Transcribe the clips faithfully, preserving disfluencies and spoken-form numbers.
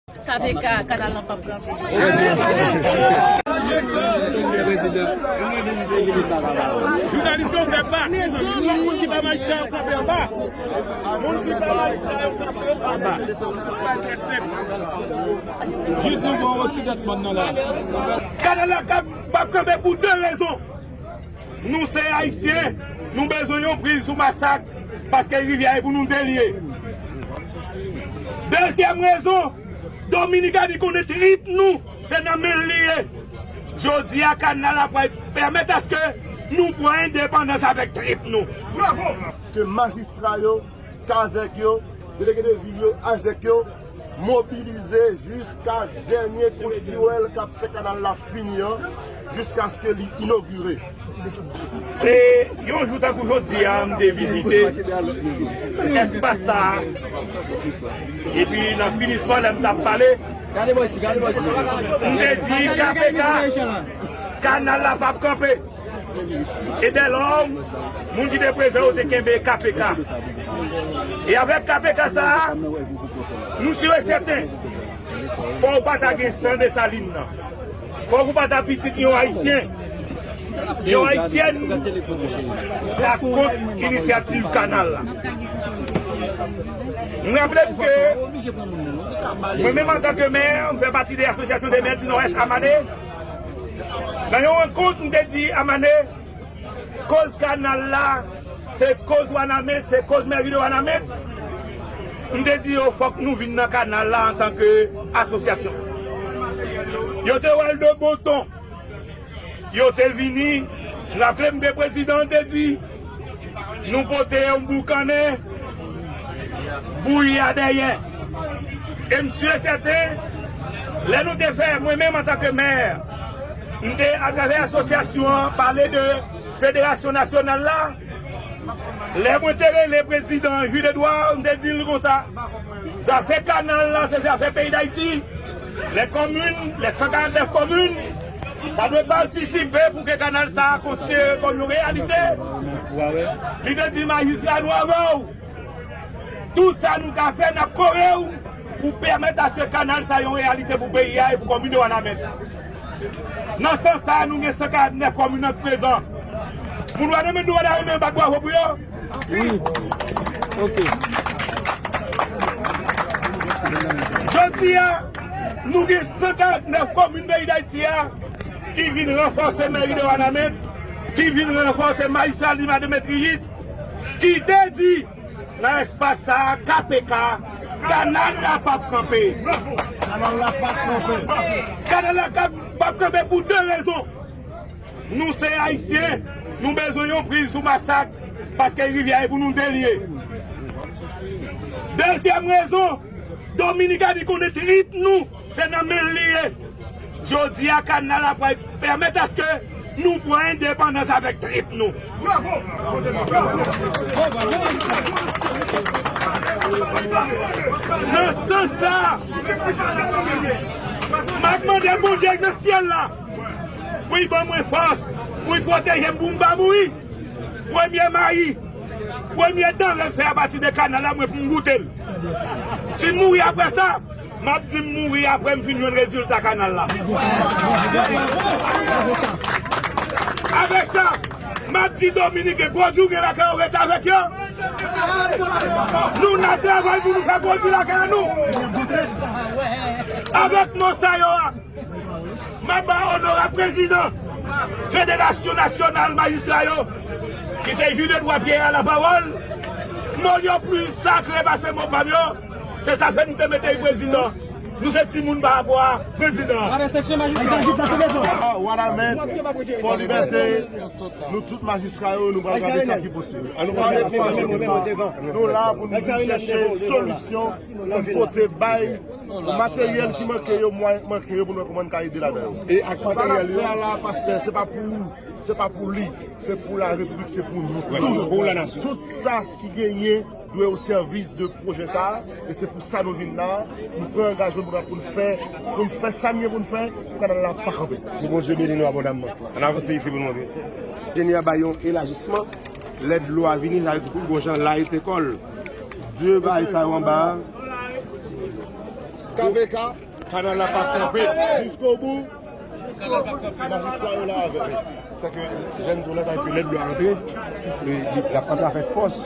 K P K, kanal lan p ap kanpe. Jounalis yo fè pa. Moun ki pa majistra yo kanpe anba. Moun ki pa majistra yo kanpe anba. Jis nou bon, yon ti tèt mòn nan la. Kanal la k ap, p ap kanpe pou de rezon. Nou se Ayisyen, nou bezwen yon priz sou Masak, paske rivyè e pou nou de l ye. Dezyèm rezon, Dominikani konnen trip nou, se nan men l li ye. Jodi a, kanal la pral pèmèt aske nou pran endepandans avèk trip nou. Bravo! Ke majistra yo, kazèk yo, delege de vil yo, azèk yo, mobilize jiska dènye kout tiwèl k ap fè kanal la fini an, jiskaske li inogire. Se yon jou tankou jodi a, m te vizite espas sa a. Epi nan finisman, lè m t ap pale, m te di K P K, kanal la p ap kanpe. E dèlò, moun ki te prezan yo te kenbe K P K. E avèk K P K sa a, nou si e sèten, fò w pa ta gen san Desalin nan. Fò w pa ta pitit yon Ayisyen, yon Ayisyèn pa kont inisyativ kanal la. M raple m ke mwen menm antanke mè, m fè pati de Asosyasyon de Mè di Nòdès Amane. Nan yon rankont, m te di Amane, koz kanal la, se koz Wanament, se koz mèri de Wanament. M te di yo, fòk nou vin nan kanal la antanke asosyasyon. Yo te wè l de bon ton. Yo te vini, m raple m ke prezidan an te di, nou pote yon boukannen, bouyi a dèyè. E m si e sèten, lè nou te fè, mwen menm antanke mè, m te, atravè asosyasyon an, pale de federasyon nasyonal la. Lè mwen te rele prezidan Jude Edouard, m te di l konsa, zafè kanal la, se zafè peyi Dayiti. Lè komin, lè san karant nèf komin, ta dwe patisipe pou ke kanal sa a konsidere kòm yon reyalite. Li te di, majistra, nou avè w. Tout sa nou ka fè, n ap kore w pou pèmèt aske kanal sa yon reyalite pou peyi a e pou komin de Wanament. Nan sans sa a, nou gen san karant nèf komin nan prezan. Moun Wanament, nou pa ta renmen bat bravo pou yo? Wi. Ok. Jodi a, nou gen san karant nèf komin peyi Dayiti a ki vin ranfòse mèri de Wanament, ki vin ranfòse majistra Lima Demetrius, ki te di nan espas sa a, K P K, kanal la p ap kanpe. Kanal la p ap kanpe. Kanal la p ap kanpe pou de rezon. Nou se Ayisyen, nou bezwen yon priz sou Masak, paske rivyè e pou nou de l ye. Dezyèm rezon, Dominikani konnen trip nou, se nan men l li ye. Jodi a, kanal la pral pèmèt aske nou pran endepandans avèk trip nou. Nan sans sa, m ap mande Bondye nan syèl la pou l ban mwen fòs, pou l pwoteje m, pou m pa mouri. Premye mayi, premye danre k fè apati de kanal la, mwen pou m goute l. Si m mouri apre sa, m ap di m mouri apre m fin jwenn rezilta kanal la. Avèk sa, m ap di Dominiken, pwodui w gen lakay ou, rete avèk yo. Nou nan travay pou nou fè pwodui lakay nou. Avèk mo sa yo a, m ap ba onorab prezidan Federasyon Nasyonal Majistra yo, ki se Jude Edouard Pierre, lapawòl. Mo yo pli sakre pase mo pa m yo. Se sa fè nou te mete l prezidan. Nou se timoun pa rapò a prezidan an. Wanament, Fò Libète, nou tout majistra yo, nou pral gade sa ki posib. Ann nou pa dekouraje konsa. Nou la pou nou vin chèche solisyon, pou pote bay materyèl ki manke yo, mwayen k manke yo, pou nou wè kòman n ka ede ladan yo. E ak materyèl yo? Sa n ap fè a la, pastè, se pa pou ou, se pa pou li, se pou la repiblik, se pou nou tou. Pou la nasyon. Tout sa ki genyen dwe o sèvis de pwojè sa a, e se pou sa nou vin la, nou pran angajman pou n, pou n fè, pou n fè sa n gen pou n fè, pou kanal la pa kanpe. Ke Bondye beni nou abondamman. Ann avanse isi pou nou monte. Enjenyè bay yon elajisman, lè dlo a vini, sa vle di pou gon jan la e te kòl. De bagay sa yo anba a. K P K. Kanal la pa kanpe. Jiskobou. Majistra yo la avè. Se ke jèn tou la, sa ke lè dlo a antre, li, li, l ap antre avèk fòs,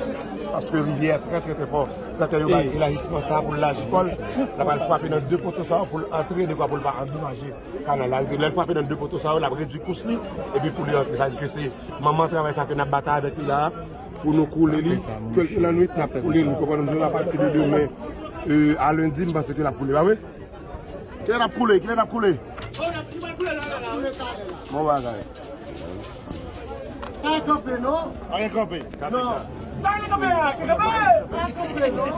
paske rivyè a trè, trè, trè fò. Se ke yo bay elajisman sa a pou l laji kò l, l ap al frape nan de poto sa yo pou l antre, dekwa pou l pa andomaje kanal la. Lè l frape nan de poto sa yo, l ap redui kous li, epi pou li antre. Sa vle di ke se manman travay sa ke n ap batay avèk li la a, pou nou koule li, ke l te nan nwit, n ap koule li. Ou konprann m, apati de demen, euh, a lendi, m panse ke l ap koule, pa vre? Kilè n ap koule? Kilè n ap koule? Bon bagay. Pa kanpe, non? Pa gen kanpe. Non. Sa vle kanpe a? Ki kanpe? Pa kanpe, non.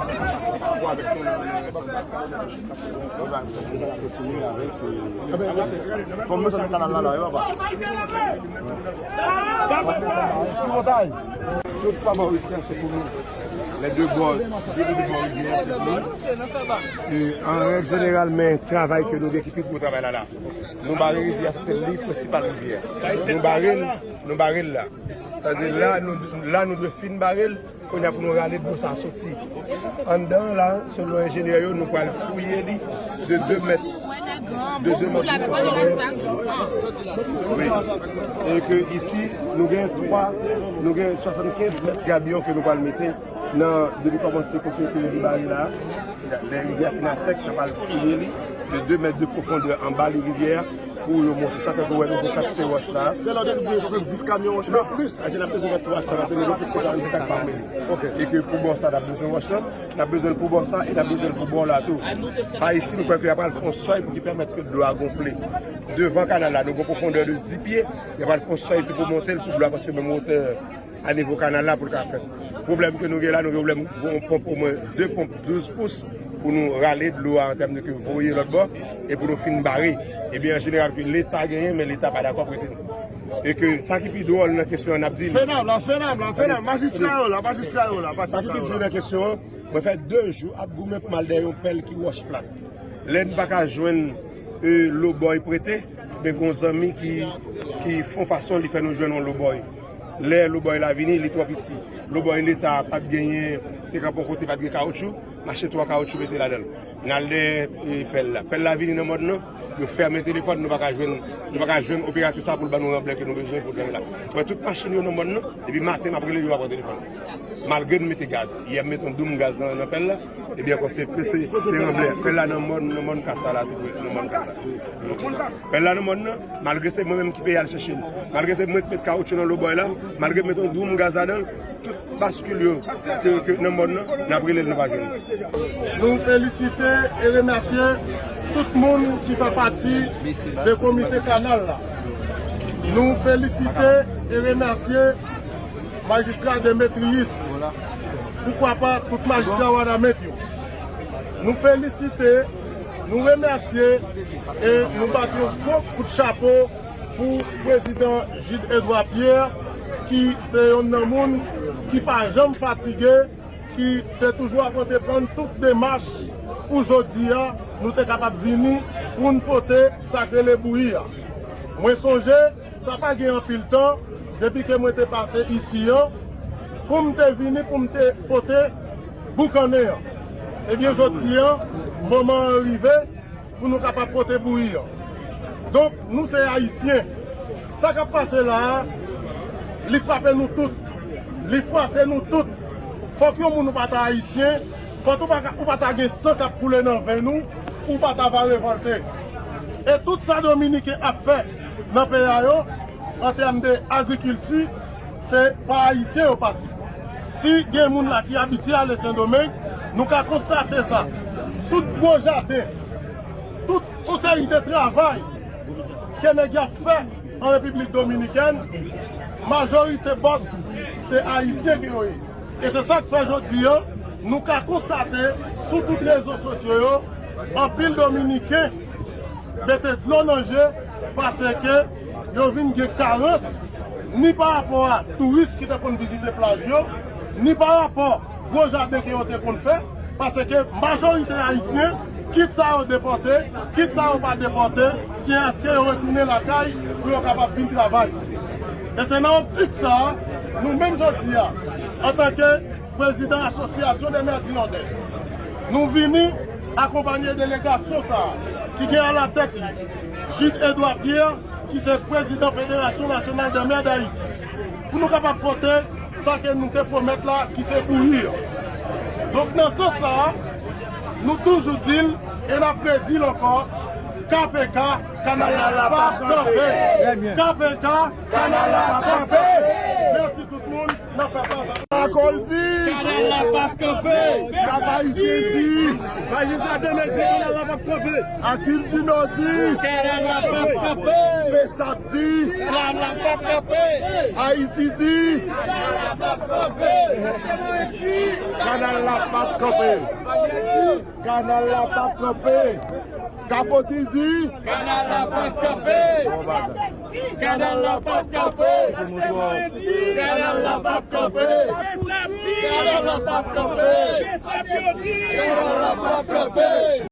Fò m nou sòti kanal la, la, wi, papa. Tout pa Morisyen se pou nou. Lè de bò, de, de, de bò rivyè a, se pou nou. E, an règ jeneral, men travay ke nou gen ki pi gwo travay la, la. Nou bare rivyè a, sa se liy prensipal rivyè a. Nou bare l, nou bare l la. Sa vle di la, nou, la, nou dwe fin bare l, kounye a pou nou rale dlo sa a soti. Anndan an la, selon enjenyè yo, nou pral fouye li de de mèt. De de mèt. Wi. E ke isi, nou gen twa, nou gen swasannkenz mèt gabyon ke nou pral mete nan, depi kòmanse kote ke li bare la. Lè rivyè a fin a sèk, n ap al fouye li de de mèt de pwofondè anba li rivyè a pou yo monte sa, tankou wè nou gen kantite wòch la. Se la w te di swasanndis kamyon wòch la? Non, plis, adje n ap bezwen fè twa san, paske nou gen plis ke karannsis sak pa menm. E ke pou bò sa, n ap bezwen wòch la, n ap bezwen l pou bò sa, e n ap bezwen l pou bò la tou. Pa isi, nou kwè ke y ap al fè yon sèy pou ki pèmèt ke dlo a gonfle. Devan kanal la, nou gen yon pwofondè de dis pye, y ap al fè yon sèy tou pou monte l pou dlo a, paske menm wotè a nivo kanal la pou l ka fèt. Pwoblèm ke nou gen la, nou gen pwoblèm gwo ponp, omwen de ponp douz pous pou nou rale dlo a an tèm de ke voye lòt bò e pou nou fin bare. Ebyen, an jeneral, ke Leta genyen, men Leta pa dakò prete nou. E ke sa ki pi dwòl nan kesyon an, n ap di nou. Fenab la, fenab la, fenab, majistra yo la, majistra yo la, majistra yo la. Sa ki pi di nan kesyon an, mwen fè de jou ap goumen pou m al dèyè yon pèl ki wòch plat. Lè n pa ka jwenn, e, lobòy prete, ben, gon zanmi ki, ki fè yon fason li fè nou jwenn yon lobòy. Lè lobòy la vini, li twò piti. Lobòy Leta pa t genyen, te kanpe yon kote, pa t gen kawotchou, m achte twa kawotchou mete ladan l. N al dèyè, e, pèl la. Pèl la vini nan mòn nan, yo fèmen telefòn, nou pa ka jwenn, nou pa ka jwenn operatris la pou l ban nou ranblè ke nou bezwen pou pèl la. Mwen, tout machin yo nan mòn nan, depi maten m ap rele yo, yo pa pran telefòn. Malgre n mete gaz. Yè m mete yon doum gaz nan, nan pèl la. Ebyen, ankò, se, se, se ranblè. Pèl la nan mòn, nan mòn Kasa la, tou prè, nan mòn Kasa. Pèl la nan mòn nan, malgre se mwen menm ki peye al chèche l. Malgre se mwen ki met kawotchou nan lobòy la, malgre m mete yon doum gaz ladan l, tout baskil yo ke, ke nan mòn nan, n ap rele l, nou pa jwenn. Nou felisite e remèsye tout moun ki fè pati de komite kanal la. Nou felisite e remèsye Majistra Demetrius, poukwa pa tout majistra Wanament yo. Nou felisite, nou remèsye e nou bat yon gwo kout chapo pou prezidan Jude Edouard Pierre, ki se yonn nan moun ki pa janm fatige, ki te toujou ap antreprann tout demach pou jodi a, nou te kapab vini pou n pote sa k rele bouyi a. Mwen sonje, sa pa gen anpil tan, depi ke mwen te pase isi an, pou m te vini, pou m te pote boukannen an. Ebyen, jodi an, moman an rive pou nou kapab pote bouyi an. Donk, nou se Ayisyen. Sa k ap pase la a, li frape nou tout. Li fwase nou tout. Fòk yon moun ou pa ta Ayisyen, fòk ou pa ka, ou pa ta gen san k ap koule nan venn ou, ou pa ta va revòlte. E tout sa Dominiken ap fè nan peyi a yo, an tèm de agrikilti, se pa Ayisyen yo pase. Si gen moun la ki abitye ale Sendomeng, nou ka konstate sa. Tout gwo jaden, tout yon seri de travay ke nèg y ap fè an Repiblik Dominikèn, majorite bòs se Ayisyen ke yo ye. E se sa k fè jodi an, nou ka konstate sou tout rezo sosyo yo, anpil Dominiken mete dlo nan je, paske yo vin gen karans, ni pa rapò a touris ki ta konn vizite plaj yo, ni pa rapò gwo jaden ke yo te konn fè, paske majorite Ayisyen, kit sa yo depòte, kit sa yo pa depòte, se èske yo retounen lakay pou yo kapab vin travay. E se nan optik sa a, nou menm jodi a, antanke prezidan Asosyasyon dè Mè di Nòdès, nou vini Akonpanye delegasyon sa a, ki gen alatèt li Jude Edouard Pierre, ki se prezidan Federasyon Nasyonal dè Mè dayiti, pou nou kapab pote sa ke nou te pwomèt la, ki se bouyi an. Donk, nan sans sa a, nou toujou di l, e n ap redi l ankò, K P K, kanal la p ap kanpe. K P K, kanal la p ap kanpe. Mèsi tout moun, n ap fè paz. Makoldi! Kanal la p ap kanpe! Kap Ayisyen di! Majistra Deme di kanal la p ap kanpe! Akim Dino di! Kanal la p ap kanpe! Pesap di! Kanal la p ap kanpe! Ayiti di! Kanal la p ap kanpe! Kanal la p ap kanpe! Kanal la p ap kanpe! Kapoti di! Kanal la p ap kanpe! Bon bagay. Kanal la p ap kanpe! Kanal la p ap kanpe! Kanal la p ap kanpe! Kanal la p ap kanpe!